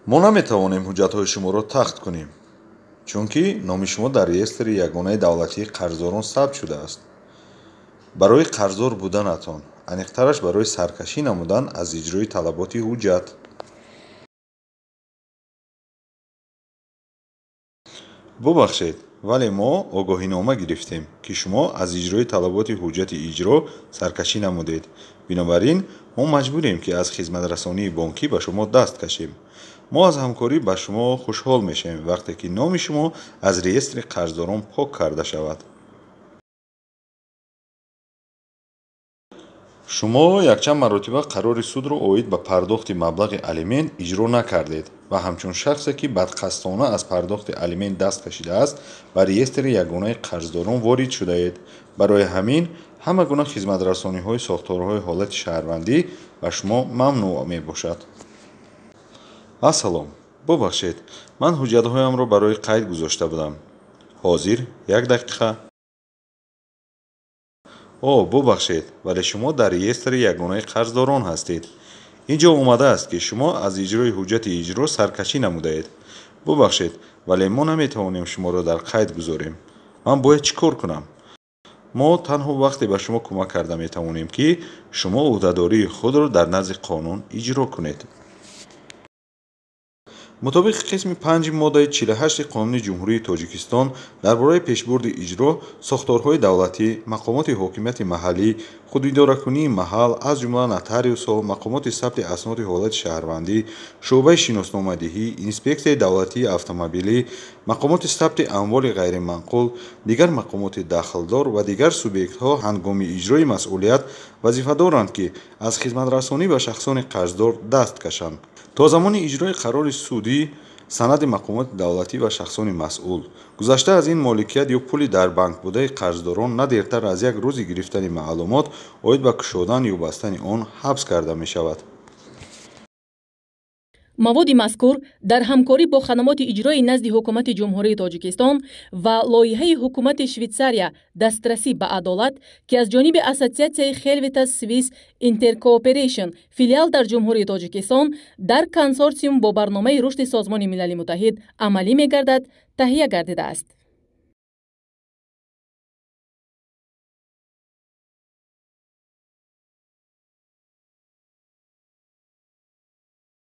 Мо наметавонем ҳуҷҷатҳои шуморо тахт кунем, чунки номи шумо дар реестри ягонаи давлатии қарздорон сабт шудааст. Барои қарздор буданатон, аниқтараш барои саркашӣ намудан аз иҷрои талаботи ҳуҷҷат. Бубахшед, вале мо огоҳинома гирифтем, ки шумо аз иҷрои талаботи ҳуҷҷати иҷро саркашӣ намудед. Бинобар ин мо маҷбурем, ки аз хизматрасонии бонкӣ ба шумо даст кашем. Мо аз ҳамкорӣ ба шумо хушҳол мешавем, вақте ки номи шумо аз реестри қарздорон пок карда шавад. Шумо якчанд маротиба қарори судро оид ба пардохти маблағи алимент иҷро накардед ва ҳамчун шахсе, ки бадқасдона аз пардохти алимент даст кашидааст, ба реестри ягонаи қарздорон ворид шудаед. Барои ҳамин ҳама гуна хизматрасониҳои сохторҳои ҳолати шаҳрвандӣ ба шумо мамнӯъ мебошад. Ассалом, бубахшед, ман ҳуҷҷатҳоямро барои қайд гузошта будам. Ҳозир як дақиқа. О, бубахшед, вале шумо дар реестри ягонаи қарздорон ҳастед. Ин ҷо омадааст, ки шумо аз иҷрои ҳуҷҷати иҷро саркашӣ намудаед. Бубахшед, вале мо наметавонем шуморо дар қайд гузорем. Ман бояд чӣ кор кунам? Мо танҳо вақте ба шумо кӯмак карда метавонем, ки шумо ӯҳдадории худро дар назди қонун иҷро кунед. Мутобиқи қисми 5 моддаи 48 Қонуни Ҷумҳурии Тоҷикистон дар бораи пешбурди иҷро, сохторҳои давлатӣ, мақомоти ҳокимияти маҳаллӣ, худидоракунии маҳал, аз ҷумла нотариусҳо, мақомоти сабти асноди ҳолати шаҳрвандӣ, шӯъбаи шиносномадиҳӣ, инспексияи давлатии автомобилӣ, мақомоти сабти амволи ғайриманқул, дигар мақомоти дахлдор ва дигар субъектҳо ҳангоми иҷрои масъулият вазифа доранд, ки аз хизматрасонӣ ба шахсони қарздор даст кашанд. То замони иҷрои қарори судӣ санади мақомоти давлатӣ ва шахсони масъул. Гузашта аз ин, моликият ё пули дар банк будаи қарздорон на дертар аз як рӯзи гирифтани маълумот оид ба кушодан ё бастани он ҳабс карда мешавад. Маводи мазкур дар ҳамкорӣ бо хадамоти иҷрои назди Ҳукумати Ҷумҳурии Тоҷикистон ва лоиҳаи Ҳукумати Швейтсария «Дастрасӣ ба адолат», ки аз ҷониби Ассотсиатсияи Хелвета Свис Интеркооперейшн филиал дар Ҷумҳурии Тоҷикистон дар консорсиум бо барномаи рушди Созмони Милали Муттаҳид амалӣ мегардад, таҳия гардидааст.